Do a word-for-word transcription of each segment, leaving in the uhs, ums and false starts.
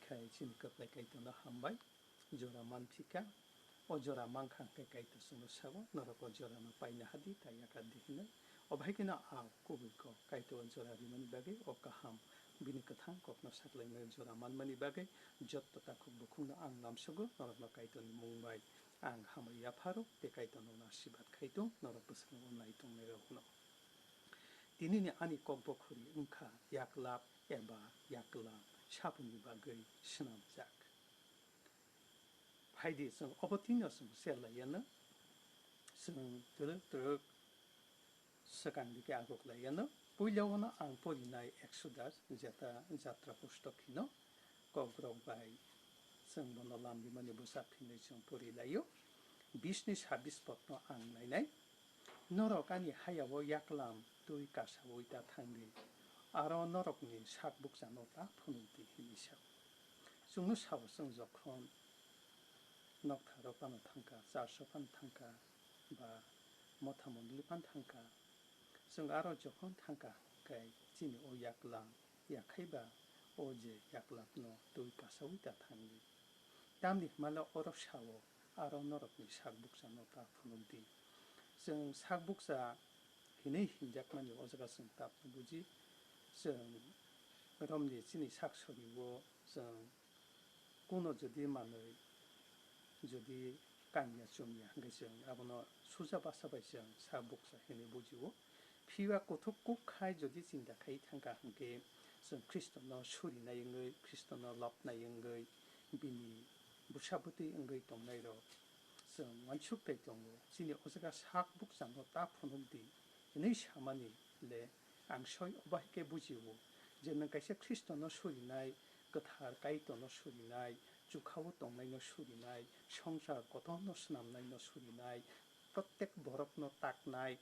Khai chini kwplai Kaitorno hambai, jora manphika. O jora mankha hwnkhe Kaitor chwngno sago, norok o jorano paina hadi, ta yakar di hinwi. O bahai kheno ang kubui kok Kaitor o jora rimani bagwi, o kaham bini kwthang kokno saklaimani jora manmani bagwi jotto takhuk bukhukno ang lamsogo, norokno Kaitorni mung bai ang hambai yapharo, tei Kaitorno asirwad khai tong, norok bwskango nai tongnairokno. Tinini ani kok bokhori wngkha yaklap eba yaklam saboni bagwi swnamjak. Phaidi chwng obo twino chwng ser laiyano, chwng twrwk twrwk swkang dike aguk laiyano. Puila ono ang porinai Exodus, jeta jatra pustok hino, kokrok bai chwng bono lamrimani bwsap hinwi chwng pori laio. Bisni sabis potno ang nainai. Norok ani hayao yaklam twi kasaui ta thangdi, aro norokni sak buksano ta phunukdi, hinwi sa. Chwngno sao, chwng jokhon noktharo phano thangkha, church-o phano thangkha, ba motha mondoli phano thangkha, chwng aro jokhon thangkha, hwnkhe chini o yaklam yakhaiba o je yaklapno twi kasaui ta thangdi. Tamni hwnmale oro sao, aro norokni sak buksano ta phunukdi. Chwng sak buksa hinwi hinjakmani o jaga chwng tabukno buji. Chwng romni chini sak sorio chwng kuno jodi manwi, jodi kangya chumya hwnkhe chwng abono suja basa bai chwng sak buksa hinwi bujio. Phiya kuthuk kuk khai jodi chinta khai thangkha hwnkhe, chwng Khristono surinai wngwi, Khristono lobnai wngwi, bini bwsa bwtwi wngwi tongnairok chwng uansuk tai tongo. Chini o jaga sak buksano ta phunukdi hinwi samani le ang soi obo hai khe bujio je nwng kaisa Khristono surinai, kwthar Kaitorno surinai, chukhao tongnaino surinai, songsar kotorno swnamnaino surinai, protek borokno taknai,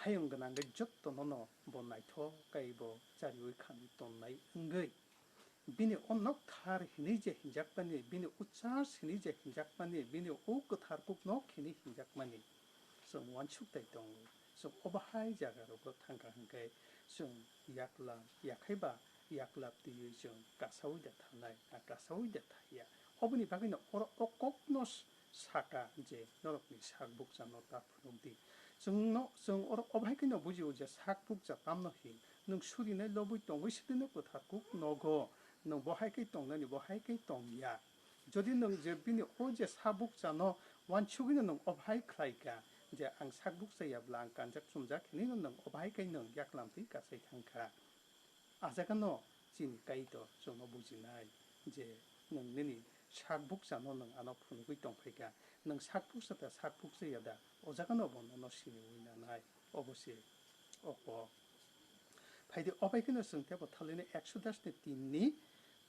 hayung gwnangwi jottono no bo naithok kai bo chariui khanwi tonnai wngwi. Bini o nokthar hinwi je hinjakmani, bini o church hinwi je hinjakmani, bini o kwthar kuk nok hinwi hinjakmani, chwng uansuk tai tongo. Chwng o bahai jaga rogo thangkha hwnkhe chwng yakla yakhaiba yaklap twiwi chwng kasaui da thanai, na kasaui da thaiya. Oboni bagwino oro o kokno saka je norokni sak buksano ta phunukdi. Chwngno, chwng oro obhai kheno bujio je sak buksa tamno hin. Nwng surinai lobwi tongwi sitino kwthar kuk nogo. Nwng bohai khe tongnani, bohai khe tongya. Jodi nwng je bini o je sak buksano wansugwino nwng obhai khlaikha je ang sak buksa yabla ang kanjak chumjak hinino nwng obhai khe nwng yaklam twi kasai thangkha. A jagano chini Kaitor chwngno bujinai je nwng nini sak buksano nwng ano phunugwi tongphaikha, nwng sak buksa da sak buksa ya da, o jagano bo nono siniui nanai, obo se o kok. Phaidi obai kheno chwng teibo thalini Exodus ni tin ni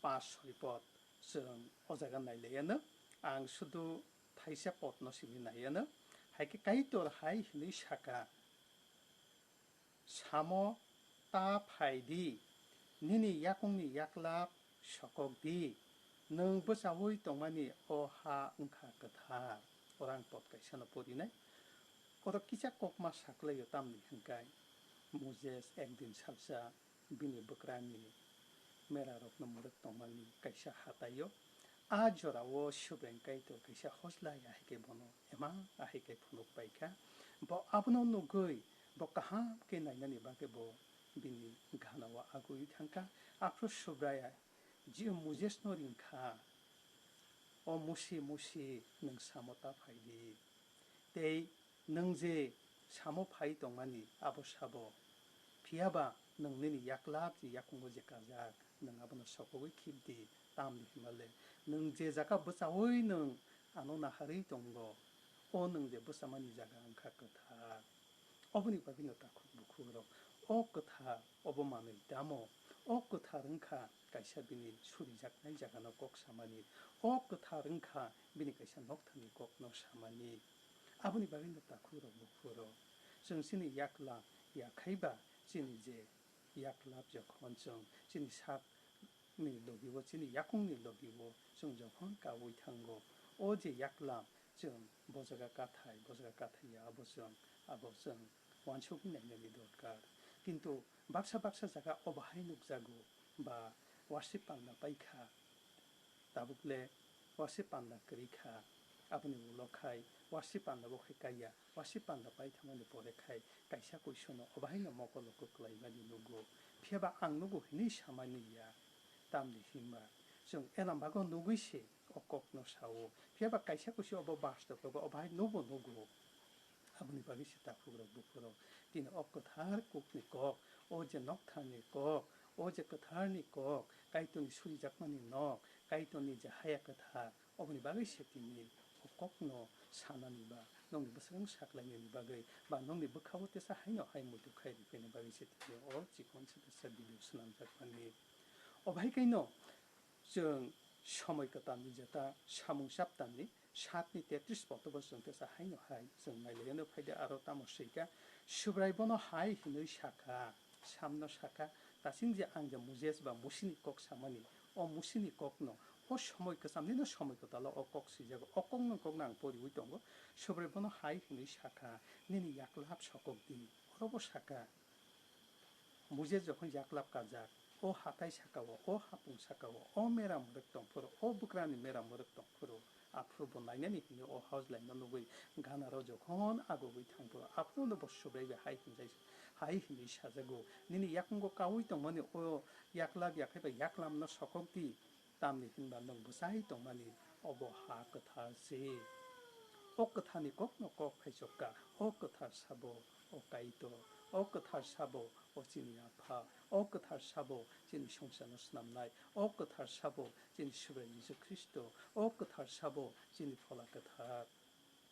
pash soi pod chwng o jaga nailaiyano, ang sudu thaisa podno simi naiyano, hai khe Kaitor hai hinwi saka, Samo ta phai di, nini yakungni yaklap sokok di, nwng bwchaui tongmani o ha wngkha kwthar. Orang pot kaisano porinai. Oro kisa kokma saklaio tamni hwnkhe Moses ekdin salsa bini bwkrani merarokno mwrwk tongmani kaisa hataio. A jorao Subraiyung Kaitor kaisa hojlai ahai khe bono ema ahai khe phunuk pai kha. Bo abono nugwi bo kaham khe nainani bagwi bo bini ganao agwi thang kha. Aphuru Subraiyung je Mosesno ring kha, "O Musi, Musi, nwng samo ta phai di." Tei nwng je samo phai tongmani abo sabo, phiya ba nwng nini yaklap je yakungo je kajak, nwng abono sokogwi khibdi, tamni hwnba le nwng je jaga bwchaui nwng ano naharwi tongo, o nwng je bwchamani jaga wngkha kwthar. Oboni bagwino takhuk bukhukrok o kwthar obo manwi tamo? O kwthar wngkha kaisa bini surijaknai jagano kok samani. O kwthar wngkha bini kaisa nokthani kokno samani. Aboni bagwino takhukrok bukhukrok chwng chini yakla yakhaiba chini je yaklap jokhon chwng chini sak ni logi o, chini yakung ni logi o chwng jokhon kaui thango, o je yaklam chwng bo jaga kathai, bo jaga kathai ya, abo chwng, abo chwng uansukwi nainani dorkar. Kintu baksa baksa jaga o bahai nukjago ba Wasi panda pai kha, tabuk le wasi panda kwrwi kha. Aboni ulo khai wasi panda bo khai kaiya, wasi panda pai thangmani pore khai kaisa kuisono obahaino mokolo kwklaimani nugo. Phiya ba ang nugo hinwi samani ya, tamni hinba chwng elam bago nugwi se o kokno sao. Phiya ba kaisa kuiso obo bastob rogo obo hai nubo nugo. Aboni bagwi se takhukrok buphukrok tini o kwthar kokni kok, o je noktharni kok, o je kwtharni kok, Kaitorni surijakmani nok, Kaitorni je haya kwthar, oboni bagwi se tini o kokno sanani ba nokni bwskango saklainani bagwi ba nokni bwkhao tesa haino hai muitu khai rwphaini bagwi se tini o chikon se tesa video swnamjakmani. Obo hai khaino chwng Somoi Kwtalni jeta samung chapterni satni tetris potobo chwng tesa haino hai chwng nailaino phaidi aro tamo swika, Subrai bono hai hinwi sakha, Samno sakha, "Taching je ang je Moses ba Musini kok samani, o Musini kokno, o Somoi Kwchamnino Somoi Kwtalo o kok swijago, o kokno kokno ang poriwi tongo, Subrai bono hai hinwi sakha, 'Nini yaklap sokok di.'" Orobo sakha, Moses jokhon yaklap kajak, o hatai sakao, o hapung sakao, o mera mwrwk tongphuru, o bwkrani mera mwrwk tongphuru, aphuru bo nainani hinwi o house line no nugwi ganaro jokhon agugwi thangphuru, aphuru no bo Subrai bai hai hinjai, hai hinwi sajago, "Nini yakungo kaui tongmani o yaklap yakhai bai yaklam no sokok di." Tamni hinba nwng bwchai tongmani obo ha kwthar se. O kwtharni kokno kok phaichokka, o kwthar sabo, o Kaitor, o kwthar sabo, o chini Apha, o kwthar sabo chini songsarno snamnai, o kwthar sabo chini Subrai Jisu Khristo, o kwthar sabo chini Phola Kwthar.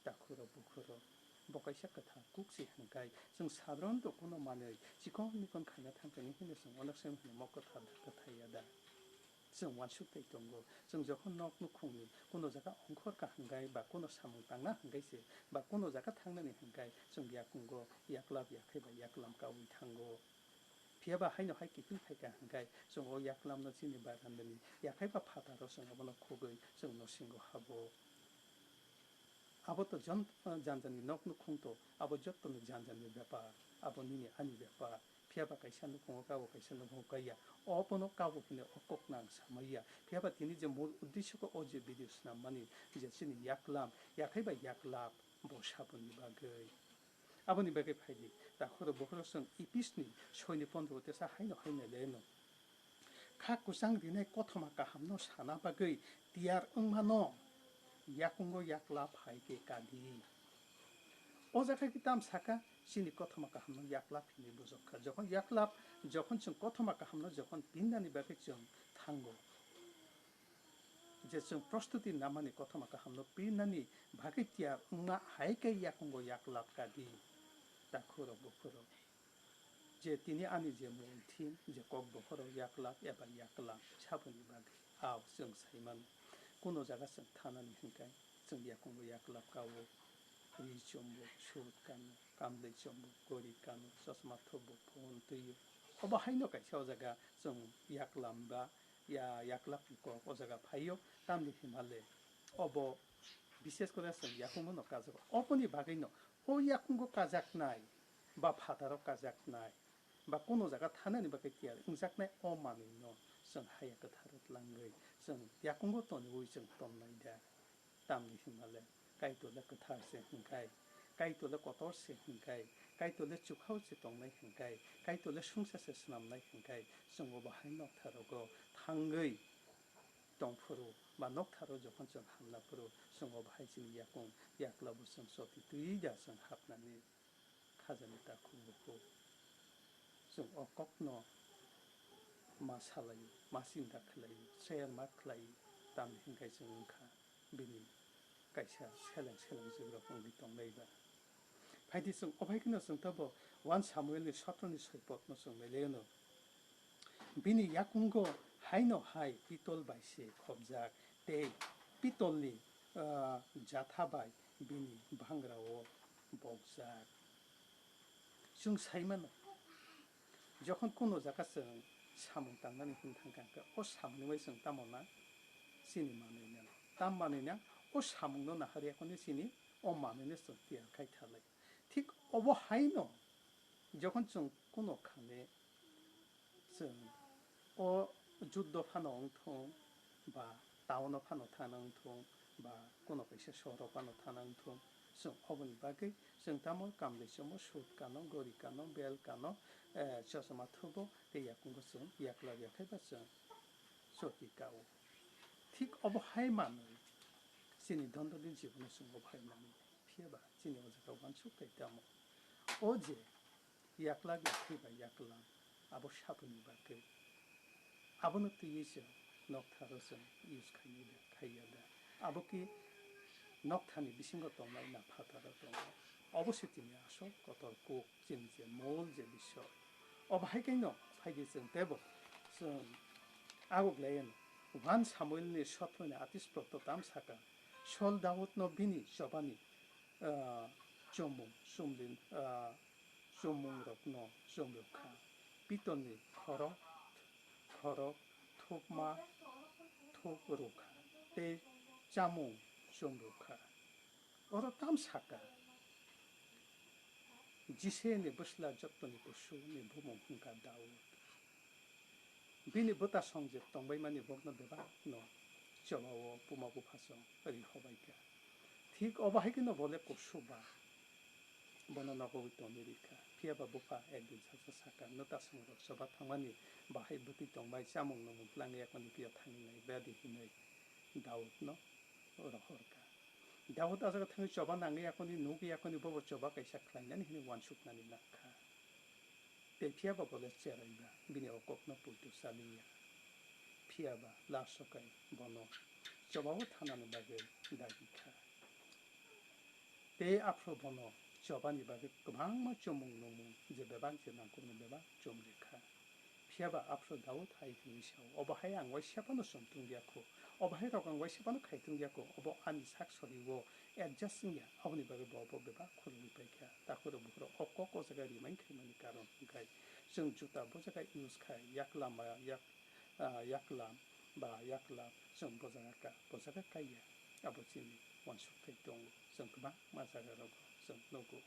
Takhukrok bukhukrok, bo kaisa kwthar kuk se hwnkhai, chwng sadharon rok kuno manwi chikon mikon khaina thangkani hwnwi chwng onek se hwnwi mo kwthar da, kwthar ya da? Chwng uansuk tei tongo, chwng jokhon nok nukhungni kuno jaga ongkhor ka hwnkhai ba kuno samung tangna hwnkhai se ba kuno jaga thangnani hwnkhai chwng yakungo yaklap yakhai ba yaklam kaui thango. Phiya ba haino hai kiphil phaikha hwnkhai chwng o yaklamno chini barandani yakhai ba phataro chwng abono khugwi chwng nosingo habo. Abo to jon-, janjani nok nukhung to, abo jottoni janjani bepar, abo nini ani bepar. Phiya ba kaisa nukhungo kabo kaisa nukhungo kaiya, obono kabo hwnwi o kokno ang samaiya. Phiya ba tini je mul uddesho khe o je video swnammani je chini yaklam, yakhai ba yaklap bo saboni bagwi. Aboni bagwi phaidi, takhukrok bukhukrok chwng Ephes ni soi ni pondro o tesa haino hai nai le no. Kha kwchang rinai kothoma kahamno sana bagwi tiyar wngmano yakungo yaklap hai khe kadi. O jaga khe tam saka chini kothoma kahamno yaklap hinwi bujokha. Jokhon yaklap, jokhon chwng kothoma kahamno jokhon pinnani bagwi chwng thango, je chwng prostuti namani kothoma kahamno pinnani bagwi tiyar wngma hai khe yakungo yaklap kadi, takhukrok bukhukrok. Je tini ani je mungthim, je kokbokhorok yaklap eba yaklap saboni bagwi, ao chwng sai mano. Kuno jaga chwng thanani hwnkhai chwng yakungo yaklap kao, ri chombo, sut kano, kamlwi chombo, gori kano, chosma thubo, phone twiyo. Obo haino kaisa o jaga chwng yaklam ba ya-, yaklapni kok o jaga phaio, tamni hwnmale obo bishes kore chwng yakungno kajago. Oboni bagwino o yakungo kajaknai ba phataro kajaknai ba kuno jaga thanani bagwi tiyar wngjaknai o manwino chwng haya kwtharo tlangwi chwng yakungo toniwi chwng tonnai da? Tamni hwnmale Kaitor le kwthar se hwnkhai, Kaitor le kotor se hwnkhai, Kaitor le chukhao se tongnai hwnkhai, Kaitor le sungsa se swnamnai hwnkhai, chwng obo hai noktharogo thangwi tongphuru ba noktharo jokhon chwng hamna phuru, chwng obo hai chini yakung yaklabo chwng choti twi da chwng hapnani. Khajani takhuk bukhuk. Chwng o kokno ma salaio, ma chinta khlaio, share ma khlaio, tamni hwnkhai chwng wngkha bini kaisa seleng seleng jwk rok wngwi tonglai ba. Phaidi chwng obo hai kheno chwng tabo one Samuel ni sotro ni soi potno chwng nailaino. Bini yakungo haino hai pitol bai se khopjak tei pitolni, ah, jatha bai bini bangrao bokjak. Chwng sai mano, jokhon kuno jaga chwng samung tangnani hwn thang kha, hwnkhe o samungni bai chwng tamo na chini manwi nang? Tam manwi nang? O samungno nahar ya hwnwi chini o manwino chwng tiyar khai thalai. Thik obo haino jokhon chwng kuno khane chwng o juddo phano wng thung, ba town o phano thana wng thung, ba kuno kaisa sohor o phano thana wng thung, chwng oboni bagwi chwng tamo kamlwi chomo suit kano, gori kano, belt kano, eh, chosma thubo tei yakungo chwng yakla yakhaiba chwng choti kao. Thik obo hai manwi chini dondoni jibono chwng obo hai manwi. Phiya ba chini o jaga uansuk tei tamo. O je yaklak yakhai bai yaklam, abo saboni bagwi. Abono twiwi chwng noktharo chwng use khainai da, khaiya da. Abo ki nokthani bisingo tongnai na phataro tongo. Obo se tini asol kotor kuk chini je mol je bisoy. Obo hai khe no phaidi chwng tebo chwng aguk layeno. One Samuel ni sotroni atis prokto tam saka. Sol Daudno bini chobani, ah, chomung chumlin, ah, chomungrokno chumrwkha. Pitonni khorok, khorok thupma thup rwkha tei chamung chumrwkha. Oro tam saka, Jiseni bwsla jottoni busuni bumung hwnkha Daud. Bini bwtasong je tongbaimani bokno bebakno chobao buma buphasong ri hobaikha. Thik obo hai kheno bo le kusuba bono nogwi tongwi rikha. Phiya ba bupha ekdin sacha saka, "Nwtasongrok choba thangmani bahai bwtwi tongbai, chamung nwmung twlang yakmani phiya thangwi nai badi," hinwi Daudno rohorkha. Daud a jaga thangwi choba nangwi yakmani nugwi yakmani bobo choba kaisa khlainani hinwi uansuknani nangkha. Tei phiya ba bo le cheraiba, bini o kokno poito chaliya. Phiya ba last o kai bono chobao thanani bagwi dagi kha. Tei aphuru bono chobani bagwi kwbangma chomung nwmung je bebak je nangkukno bebak chom rikha. Phiya ba aphuru Daud hai hwnwi sao, "Obo hai ang uaisa phano chom tong ya kho, obo hai rok ang uaisa phano khai tong ya kho, obo ani sak sori-o adjust wng ya, aboni bagwi bo obo bebak khulumwi pai kha." Takhurok bukhurok o kok o jaga remind khaimani karon hwnkhe chwng juta bo jaga use khai, yaklam ba yak, ah, yaklam ba yaklam chwng bo jaga ka, bo jaga kaiya. Abo chini uansukthai tongo, chwng kwbangma jagarogo chwng nugo.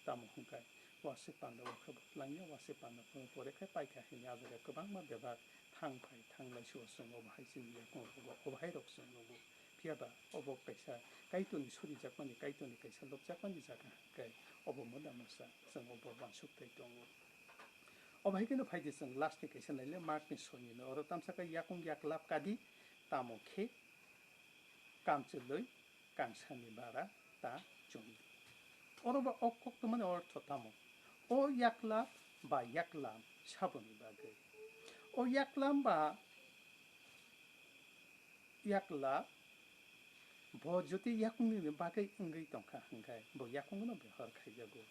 Tamo hwnkhe wasik panda o khe bo twlangya, wasik panda phano pore khe paikha hwnwi a jaga kwbangma bebak thang phai thang lai sio chwng obo hai chini yakung rogo obo hai rok chwng nugo. Phiya ba obo kaisa Kaitorni surijakmani, Kaitorni kaisa lobjakmani jaga hwnkhe obo moda mosa chwng obo uansukthai tongo. Obo hai kheno phaidi chwng last ni kaisa naile Mark ni soi ni no oro tamsa khe yakung yaklap kadi tamo khe kamchwlwi kangsani bara ta chumdi. Oro ba o koktwmani ortho tamo? O yakla ba yaklam saboni bagwi. O yaklam ba yakla bo jodi yakungni bagwi wngwi tongkha hwnkhe bo yakungno behor khaijago.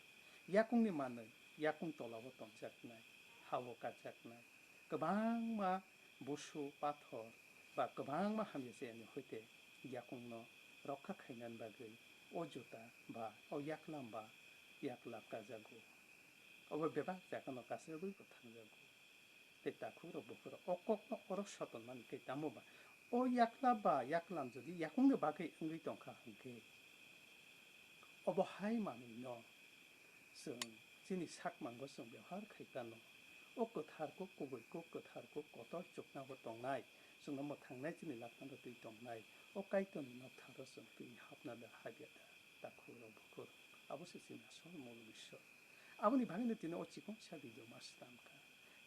Yakungni manwi yakung tolao tongjaknai, hao kajaknai. Kwbangma busu, pathor ba kwbangma hamya chayani hoite yakungno rokha khainani bagwi o juta ba o yaklam ba yaklap kajago. Obo bebak jagano kasirogwi bo thangjago. Tei takhukrok bukhurok o kokno oro sotonmani tei tamo ba o yaklap ba yaklam jodi yakungni bagwi wngwi tongkha hwnkhe, obo hai manwino chwng chini sakmango chwng bebohar khai kano. O kwthar kuk, kubui kuk, kwthar kuk, kotor chuknabo tongnai, chwngno mwthangnai chini laktano twi tongnai, o Kaitorni noktharo chwng twi hapna da, habya da, takhukrok bukhurok. Abo se chini asol mol bisoi. Aboni bagwino tini o chikon sa video ma swtam kha.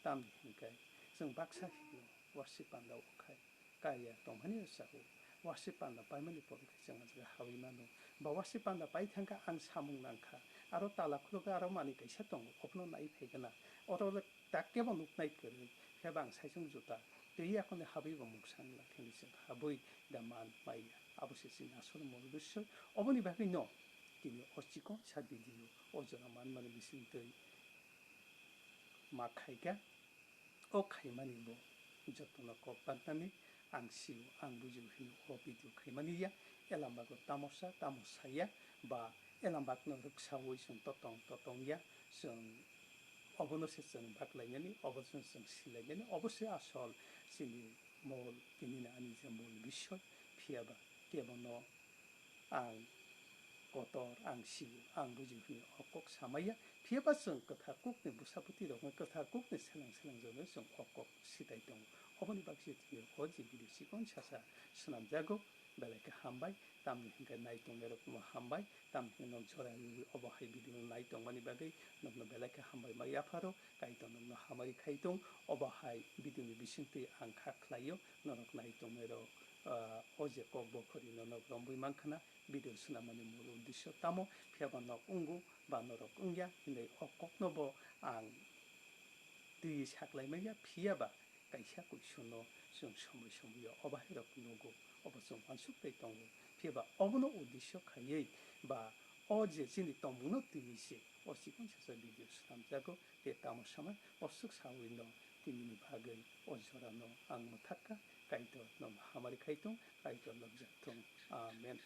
Tamni hwnkhe chwng baksa hino wasik panda o khai. Kaya tongmani rwchapwi, wasik panda paimani pore khe chwng ah jaga hawi mano. Ba wasik panda pai thangkha ang samung nangkha, aro tala khulukha, aro manwi kaisa tongo, obono nai phaigwna. Oro le tak kebo nuknai kwrwi, phiya ba ang saichung juta twi yakoni habwi bo muksa wngla khe ni chwng habwi da man maya. Abo se chini asol mol bisoi. Oboni bagwi no tini o chikon sa video o jora manmani bising twi ma khaikha. O khaimani bo jotono kok baknani ang sio, ang bujio hino o video khaimani ya. Elambago tamo sa, tamo saya, ba elambakno rwksaui chwng totong totong ya, chwng obono se chwng baklainani, obono se chwng silainani, obo se asol chini mol, tinini ani je mol bisoi, phiya ba kebono ang kotor, ang sio, ang bujio hwnwi o kok samaya. Phiya ba chwng kwthar kukni bwsa bwtwi rokno, kwthar kukni seleng seleng jagwi chwng o kok sitai tongo. Oboni bagwi tini o je video chikon sasa swnamjago, belai khe hambai, tamni hwnkhe nai tongnairokno hambai, tamni hwnkhe nok jora riwi obo hai video no nai tongmani bagwi nokno belai khe hambai ma yapharo, Kaitor nokno hamari khai tong, obo hai video ni bisingtwi ang kha khlaio, norok nai tongnairok, ah, o je kok bokhorino nok romwi mankha na, video swnamani mul uddesyo tamo, phiyaba nok wngo ba norok wngya hinwi o kokno bo ang twiwi saklai manya, phiyaba kaisa kuisono chwng somoi somoio obo hairok nugo, obo chwng uansuk tei tongo. Phiyaba obono uddesyo khaiwi ba o je chini tongmungno twiwi se o chikon sasa video swnamjago, tei tamo samai oswk sawino tinini bagwi o jorano ang mwthakka. Kaitor nono hamari khai tong, Kaitor lokjak tong. Amen.